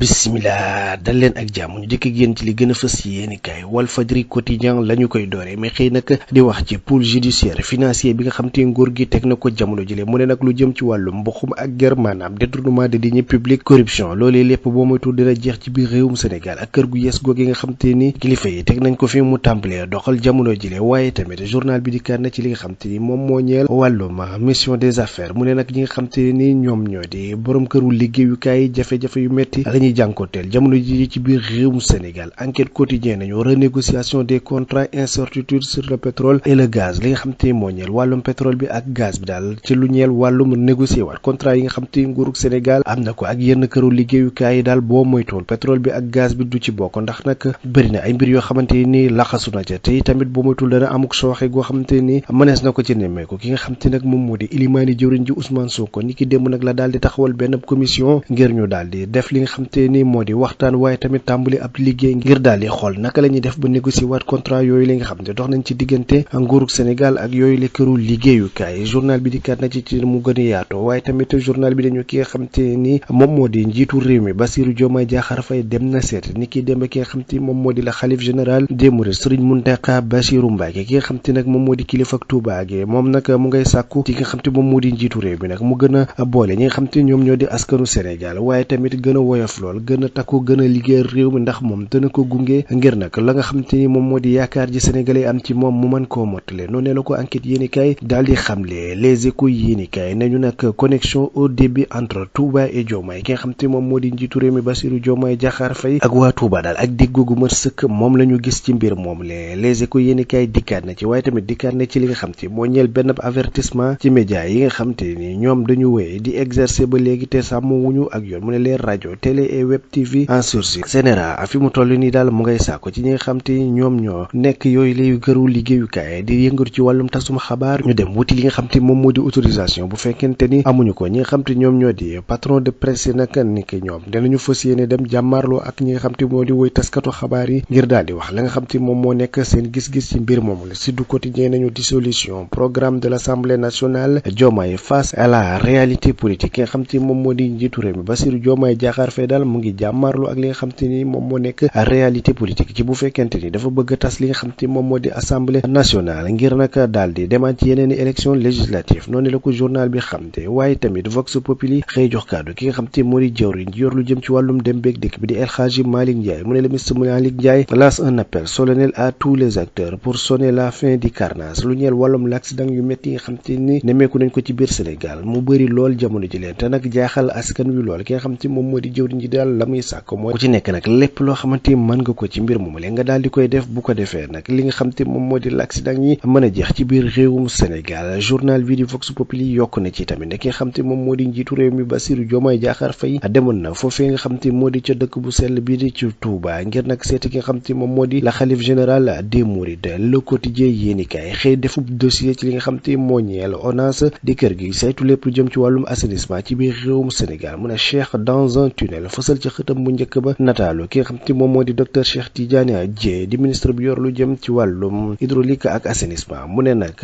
bismillah dal leen ak jàmm ñu dikk génn ci li gën a fës ci yéenekaay Walfadjri quotidien la ñu koy dooree mais xëy nag di wax ci pôle judiciaire financier bi nga xam te nguur gi teg na ko jamono jëlee mu ne nag lu jëm ci wàllu mboxum ak ger maanaam détournement de deniers publics corruption loolee lépp boo moytu dina jeex ci biir réewum Sénégal ak kër gu yees googu nga xam te ni kilifa yi teg nañ ko fi mu tàmbalee doxal jamono jëlee waaye tamit journal bi dikkaat na ci li nga xam te ni moom moo ñeel wàllum mission des affaires mu ne nag ñi nga xam te ni ñoom ñoo di borom këru liggéeyukaay jafe-jafe yu metti jànkoteel jamono ji ci biir réewum Sénégal enquête quotidien nañu renégociation des contrats incertitude sur le pétrole et le gaz li nga xam te moo ñeel wàllum pétrole bi ak gaz bi daal ci lu ñeel wàllum négocier waat contrat yi nga xam te nguurug Sénégal am na ko ak yenn këru liggéeyukaay yi daal boo moytuwul pétrole bi ak gaz bi du ci bokk ndax nag bëri na ay mbir yoo xamante ni laxasu na ca te tamit boo moytuwul dana amuk sooxe goo xamante ni mënees na ko ci nemmeeku ki nga xam te nag moom moo di ilimaani jëwriñ ji Ousmane Sonko ni ki démb nag la daal di taxawal benn commission ngir ñu daal di def li nga xam ni moo di waxtaan waaye tamit tàmbali ab liggéey ngir daal di xool naka la ñuy def ba négocier waat contrat yooyu li nga xam ne dox nañ ci diggante nguurug Sénégal ak yooyu la këru liggéeyukaay journal bi di kat na ci mu gën a yaatoo waaye tamit journal bi dañu ki nga xam te ni moom moo di njiitu réew mi Bassirou Diomaye Diakhar Faye dem na seet ni ki démb ki nga xam te moom moo di la xalif général des mourides Serigne Mountakha Bassirou Mbacké ki nga xam te nag moom moo di kilifa ak Touba gi moom nag mu ngay sàkku ci ki nga xam te moom moo di njiitu réew mi nag mu gën a boole ñi nga xam te ñoom ñoo di askanu Sénégal waaye tamit gën a woyof lool gën a takku gën a liggéey réew mi ndax moom dana ko gunge ngir nag la nga xam te ni moom moo di yaakaar ji sénégalais am ci moom mu mën koo mottale noonu la ko enquête yéenekaay daal di xamle les échos yéenekaay nañu nag connexion au début entre Touba et Diomaye ki nga xam te moom moo di njiitu réew mi Bassirou Diomaye Diakhar Faye ak waa Touba daal ak déggoo gu mat sëkk moom la ñu gis ci mbir moom les échos yéenekaay dikkaat na ci waaye tamit dikkaat na ci li nga xam te moo ñeel benn avertissement ci média yi nga xam te ni ñoom dañu wéy di exercer ba léegi te sàmm wuñu ak yoon mu ne les rajo télé et web TV en sursis général fi mu toll nii daal mu ngay sàkko ci ñi nga xam te ñoom ñoo nekk yooyu lay këru liggéeyukaay di yëngatu ci wàllum tasum xabaar ñu dem wuti li nga xam te moom moo di autorisation bu fekkente ni amuñu ko ñi nga xam te ñoom ñoo di patron de presse nag ni ki ñoom danañu fas yéene dem jàmmaarloo ak ñi nga xam te moo di woy taskatu xabaar yi ngir daal di wax la nga xam te moom moo nekk seen gis-gis ci mbir moomu la si du quotidien nañu dissolution programme de l'Assemblée nationale Diomaye face à la réalité politique ki nga xam te moom moo di njiitu réew mi Bassirou Diomaye Diakhar Faye daal mu ngi jàmmaarloo ak li nga xam te ni moom moo nekk réalité politique ci bu fekkente ni dafa bëgg a tas li nga xam te moom moo di assemblée nationale ngir nag daal di demaat ci yeneen i élection législative noonu la ko journal bi xamte waaye tamit Vox Populi xëy jox kàddu ki nga xam te moo di jëwriñ yor lu jëm ci wàllum dem beeg dikk bi di El Hadji Malick Ndiaye mu ne la ministre Malick Ndiaye lance un appel solennel à tous les acteurs pour sonner la fin du carnage lu ñeel wàllum l'accident yu métti yi nga xam te ni nemmeeku nañ ko ci biir Sénégal mu bëri lool jamono ji leen te nag jaaxal askan wi lool ki nga xam te moom moo di jëwriñ ji daal la muy sàkk mooy ku ci nekk nag lépp loo xamante ni mën nga ko ci mbir moomu le nga daal di koy def bu ko defee nag li nga xam te moom moo di l'accident yi mën a jeex ci biir réewum Sénégal journal bi di Vox Populi yokk na ci tamit ne ki nga xam te moom moo di njiitu réew mi Bassirou Diomaye Diakhar Faye demoon na foofee nga xam te moo di ca dëkk bu sell bi di ci Touba ngir nag seeti ki nga xam te moom moo di la xalif général des mourides le quotidien yéenikaay xëy defub dossier ci li nga xam te moo ñeel ONAS di kër gi saytu lépp lu jëm ci wàllum assainissement ci biir réewum Sénégal mu ne Cheikh dans un tunnel fësal ci xëtam bu njëkk ba nataalu ki nga xam te moom moo di docteur Cheikh Tidiane Dièye di ministre bi yor lu jëm ci wàllum hydraulique ak assainissement mu ne nag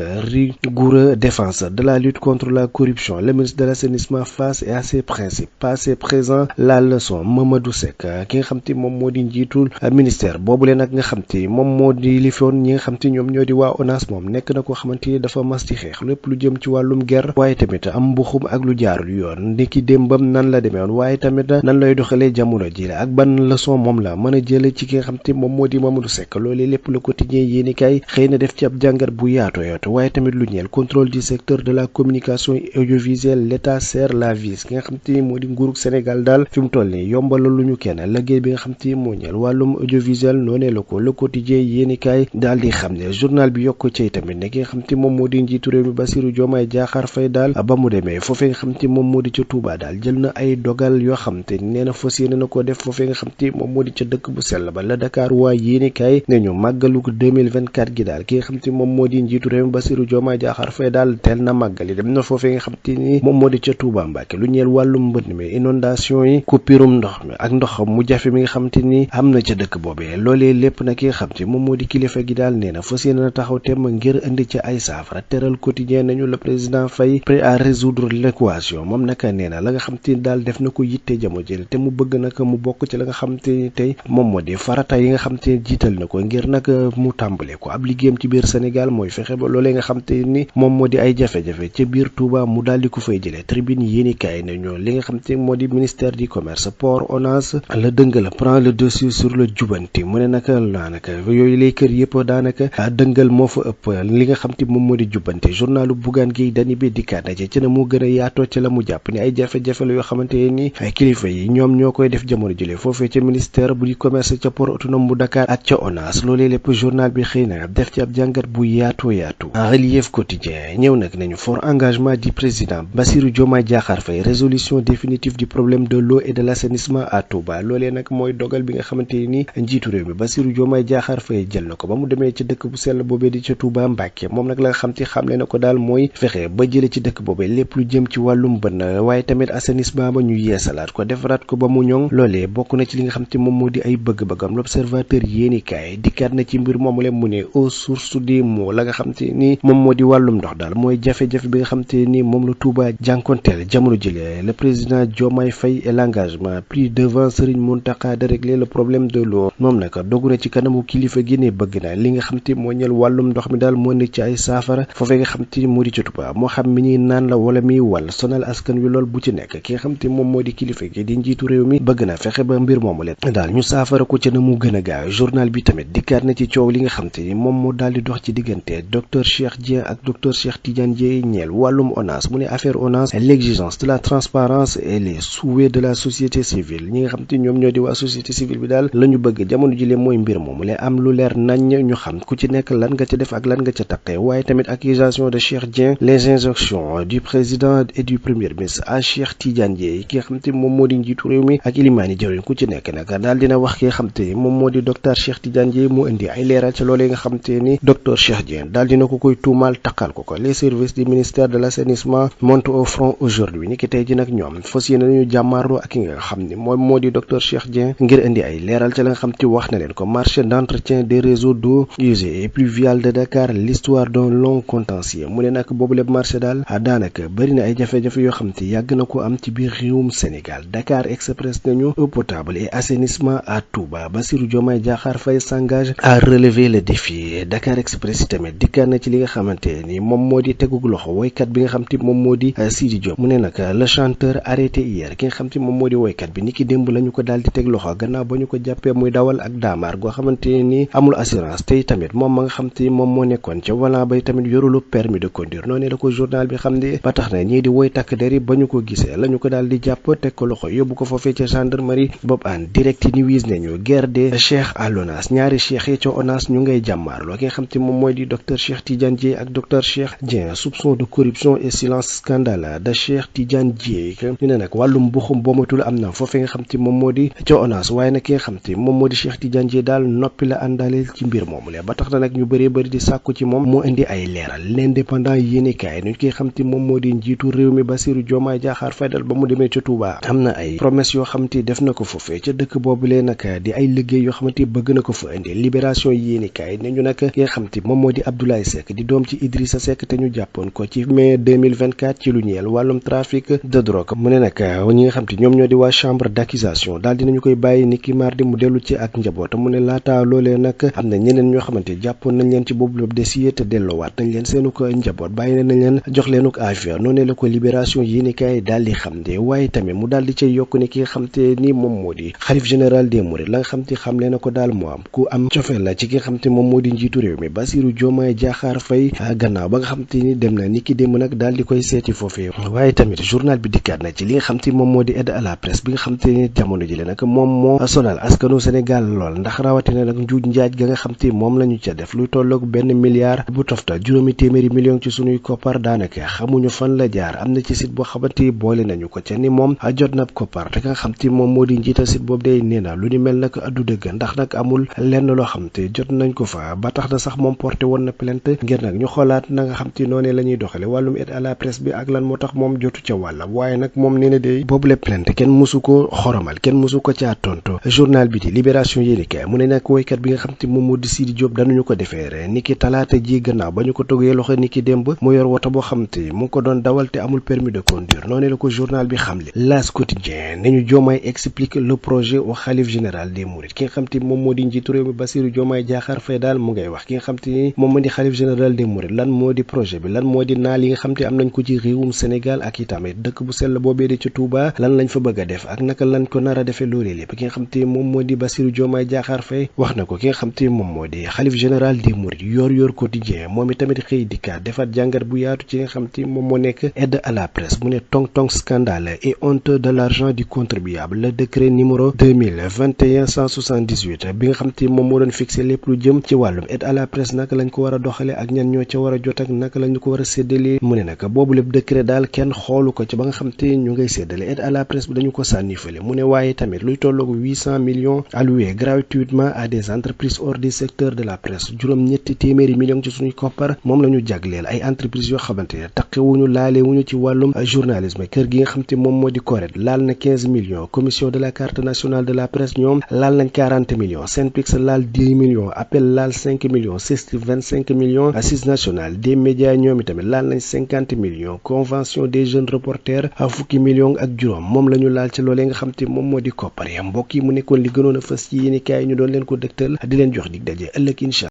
rigoureux défenseur de la lutte contre la corruption le ministre de l'assainissement face à ses principes passé présent la leçon Mamadou Seck ki nga xam te moom moo di njiitul ministère boobu leen nag nga xam te moom moo di lifoon ñi nga xam te ñoom ñoo di waa ONAS moom nekk na koo xamante ni dafa mas ci xeex lépp lu jëm ci wàllum guerre waaye tamit am mbuxum ak lu jaarul yoon ndiki démbam nan la demee woon waaye tamit nan lay doxalee jamono ji la ak ban leçon moom la mën a jële ci ki nga xam te moom moo di Mamadou Seck loolee lépp le quotidien yéenikaay xëy na def ci ab jàngat bu yaatu waaye tamit lu ñeel contrôle du secteur de la communication audiovisuelle l'état serre la vis ki nga xam te moo di nguurug Sénégal daal fi mu toll nii yombalal lu ñu kenn liggéey bi nga xam te moo ñeel wàllum audiovisuel noonee la ko le quotidien yéenikaay daal di xam ne journal bi yokk ci tamit ne ki nga xam te moom moo di njiitu réew mi Bassirou Diomaye Diakhar Faye daal ba mu demee foofee nga xam te moom moo di ca Touba daal jël na ay dogal yoo xam te nee na fas yéene na ko def foofee nga xam te moom moo di ca dëkk bu sell ba la Dakar waa yéenikaay ne ñu màggalu 2024 gi daal ki nga xam te moom moo di njiitu réew mi Bassirou Diomaye Diakhar Faye daal teel na màggali dem na foofee nga xam te ni moom moo di ca Touba Mbacké lu ñeel wàllum mbënd mi inondation yi coupirum ndox mi ak ndox mu jafe mi nga xam te ni am na ca dëkk boobee loolee lépp nag ki nga xam te moom moo di kilifa gi daal nee na fas yéene na taxaw temm ngir indi ca ay saafara teral quotidien nañu le président Faye prêt à résoudre l'équation moom naka nee na la nga xam te daal def na ko yitte jamono jël te mu bëgg nag mu bokk ci la nga xam te ni tey moom moo di farata yi nga xam te jiital na ko ngir nag mu tàmbale ko ab liggéeyam ci biir Sénégal mooy fexe ba loolee nga xam te ni moom moo di ay jafe-jafe ca biir Touba mu daal di ko fay jëlee tribune yéenikaay nañu li nga xam te moo di ministère du commerce port ONAS la dëngal prend le dessus sur le jubanti mu ne naka daanaka yooyu lay kër yëpp daanaka dëngal moo fa ëpp li nga xam te moom moo di jubanti journalu Bougane Gueye Dany bi dikkaat na ci na mu gën a yaatoo ci la mu jàpp ni ay jafe-jafe la yoo xamante ni ay kilifa yi ñoom ñoo koy def jamono jëlee foofee ca ministère bu di commerce ca port autonome bu Dakar ak ca ONAS loolee lépp journal bi xëy na def ci ab jàngat bu yaatoo yaatu en relief quotidien ñëw nag nañu fort engagement du président Bassirou Diomaye Diakhar Faye résolution définitive du problème de l'eau et de l'assainissement à Touba loolee nag mooy dogal bi nga xamante ni njiitu réew mi Bassirou Diomaye Diakhar Faye jël na ko ba mu demee ca dëkk bu sell boobee di ca Touba Mbàkke moom nag la nga xam te xamle na ko daal mooy fexe ba jële ci dëkk boobee lépp lu jëm ci wàllum bënn waaye tamit assainissement ba ñu yeesalaat ko defaraat ko ba mu ñoŋ loolee bokk na ci li nga xam te moom moo di ay bëgg-bëggam l'observateur yéenikaay dikkaat na ci mbir moomu leen mu ne aux sources des maux la nga xam te ni moom moo di wàllum ndox daal mooy jafe-jafe bi nga xam te ni moom la Touba jànkonteel jamono jëlee le président Diomaye Faye et l'engagement pris devant Serigne Mountakha de régler le problème de l'eau moom nag dogu na ci kanamu kilifa gi ne bëgg na li nga xam te moo ñeel wàllum ndox mi daal moo nekk ci ay saafara foofee nga xam te moo di ci Touba moo xam mi ñuy naan la wala miy wàll sonal askan wi lool bu ci nekk ki nga xam te moom moo di kilifa gi di njiitu réew mi bëgg na fexe ba mbir moomu leen daal ñu saafara ko ci na mu gën a gaaw journal bi tamit dikkaat na ci coow li nga xam te ni moom moo daal di dox ci diggante docteur Cheikh Dieng ak docteur Cheikh Tidiane Dièye ñeel wàllum ONAS mu ne affaire ONAS l'exigence de la transparence et les souhaits de la société civile ñi nga xam te ñoom ñoo di waa société civile bi daal la ñu bëgg jamono ji lee mooy mbir moomu lee am lu leer nañ ñu xam ku ci nekk lan nga ca def ak lan nga ca taqee waaye tamit accusation de Cheikh Dieng les injonctions du président et du premier ministre à Cheikh Tidiane Dièye ki nga xam te moom moo di njiitu réew mi ak ilimaani jëriñ ku ci nekk nag daal dina wax ki nga xam te moom moo di docteur Cheikh Tidiane Dièye mu indi ay leeral ca loolee nga xam te ni docteur Cheikh Dieng daal dina ko koy tuumaal taqal ko les services du ministère de l'assainissement montent au front aujourd'hui ni ki tey ji nag ñoom fas yéene nañu jàmmaarloo ak ki nga xam ni moom moo di docteur Cheikh Dieng ngir indi ay leeral ca la nga xam te wax na leen ko marché d'entretien des réseaux d'eau usée et pluviale de Dakar l'histoire d'un long contentieux mu ne nag boobu lépp marché daal daanaka bëri na ay jafe-jafe yoo xam te yàgg na ko am ci biir réewum Sénégal Dakar Express nañu eau potable et assainissement à Touba Bassirou Diomaye Diakhar Faye s'engage à relever le défi Dakar Express tamit dikkaat na ci li nga xamante ni moom moo di tegug loxo woykat bi nga xam te moom moo di Sidi Diop mu ne nag le chanteur arrêté hier ki nga xam te moom moo di woykat bi niki démb la ñu ko daal di teg loxo gannaaw ba ñu ko jàppee muy dawal ak daamaar goo xamante ni amul assurance tey tamit moom ma nga xam te moom moo nekkoon ca volant bay tamit yorulu permis de conduire noonu la ko journal bi xam ne ba tax na ñii di woy takk der yi ba ñu ko gisee la ñu ko daal di jàpp teg ko loxo yóbbu ko foofee ca gendarmerie boobu an direct news nañu guerre des cheikh à l'ONAS ñaari cheikh yi ca ONAS ñu ngay jàmmaarloo ki nga xam te moom mooy di docteur Cheikh Tidiane Dièye ak docteur Cheikh Dieng soupçon de corruption et silence scandale de Cheikh Tidiane Dièye ñu ne nag wàllum buxum boomatul am na foofee nga xam te moom moo di ca ONAS waaye nag ki nga xam te moom moo di Cheikh Tidiane Dièye daal noppi la àndaaleel ci mbir moomu le ba tax na nag ñu bëree bëri di sàkku ci moom moo indi ay leeral l'indépendant yéenekaay ñu ki nga xam te moom moo di njiitu réew mi Bassirou Diomaye Diakhar Faye dal ba mu demee ca Touba am na ay promesse yoo xam te def na ko foofee ca dëkk boobu lee nag di ay liggéey yoo xamante bëgg na ko fa indi libération yéenekaay ne ñu nag ki nga xam te moom moo di Abdoulaye Seck di doom ci Idrissa Seck te ñu jàppoon ko ci mai 2024 ci lu ñeel wàllum trafic de drogue mu ne nag ñi nga xam te ñoom ñoo di waa chambre d'accusation daal dinañu koy bàyyi niki mardi mu dellu ci ak njaboot mu ne laata loolee nag am na ñeneen ñoo xamante jàppoon nañ leen ci boobu lépp dossier te delloowaat nañ leen seenu ko njaboot bàyyi nañ leen jox leenu ko affaire noonu la ko libération yéenekaay daal di xam de waaye tamit mu daal di cay yokk ni ki nga xam te ni moom moo di xalif général des mourides la nga xam te xam leen na ko daal moo am ku am cofeel la ci ki nga xam te moom moo di njiitu réew mi Bassirou Diomaye Diakhar Faye gannaaw ba nga xam te ni dem na ni ki démb nag daal di koy seeti foofee waaye tamit journal bi dikkaat na ci li nga xam te moom moo di aide à la presse bi nga xam te ni jamono ji le nag moom moo sonal askanu Sénégal lool ndax rawatina nag njuuj njaaj ga nga xam te moom la ñu ca def luy tolloog benn milliard bu toftal juróomi téeméeri million ci sunuy koppar daanaka xamuñu fan la jaar am na ci site boo xamante boole nañu ko ca ni moom jot na koppar te nga xam te moom moo di njiital site boobu day nee na lu ni mel nag addu dëgg ndax nag amul lenn loo xam te jot nañ ko fa ba tax na sax moom porté woon na plainte ngir nag ñu xoolaat na nga xam te noonee la ñuy doxale wàllum aide à la presse bi ak lan moo tax moom jotu ca wàlla waaye nag moom nee na day boobule plainte kenn mësu ko xoromal kenn mësu ko caa tontu journal bi di libération yéenekaay mu ne nag woykat bi nga xam te moom moo di Sidi Diop dañu ko defeere niki talaata ji gannaaw ba ñu ko toggee loxo niki démb mu yor woto boo xam te mu ngi ko doon dawal te amul permis de conduire noonu la ko journal bi xamle L'As Quotidien ne ñu Diomaye explique le projet au khalife général des mourides ki nga xam te moom moo di njiitu réew mi Bassirou Diomaye Diakhar Faye daal mu ngay wax ki nga xam te ni moom moo di khalife général des mourides lan moo di projet bi lan moo di naal yi nga xam te am nañ ko ci réewum Sénégal ak itamit dëkk bu sell boobee di ci Touba lan lañ fa bëgg a def ak naka lañ ko nar a defee loolee lépp ki nga xam te moom moo di Bassirou Diomaye Diakhar Faye wax na ko ki nga xam te moom moo di khalife général des mourides yor quotidien moom itamit xëy dikkaat defaat jàngat bu yaatu ci nga xam te moom moo nekk aide à la presse mu ne tong scandale et honte de l'argent du contribuable le décret numéro 2021-178 bi nga xam te moom moo doon fixé lépp lu jëm ci wàllum aide à la presse naka lañ ko war a doxale ak ñan ñoo ca war a jot ak naka lañ ko war a séddale mu ne nag boobu lépp décret daal kenn xoolu ko ci ba nga xam te ñu ngay séddale aide à la presse bi dañu ko sànni fële mu ne waaye tamit luy tolloog 800 millions alloués gratuitement à des entreprises hors du secteur de la presse juróom-ñetti téeméeri millions ci suñuy koppar moom la ñu jagleel ay entreprises yoo xamante ne taqewuñu laalewuñu ci wàllum journalisme kër gi nga xam te moom moo di CORED laal na 15 millions commission de la carte nationale de la presse ñoom laal nañ 40 millions Synpics laal 10 millions Appel laal 5 millions CESTI 25 millions Assise nationale des médias ñoom itamit laal nañ 50 millions convention des jeunes reporters fukki millions ak juróom moom la ñu laal ci loolee nga xam te moom moo di koppar ya mbokk yi mu nekkoon li gënoon a fës ci yéenekaay ñu doon leen ko dëgtal di leen jox dig daje ëllëg incha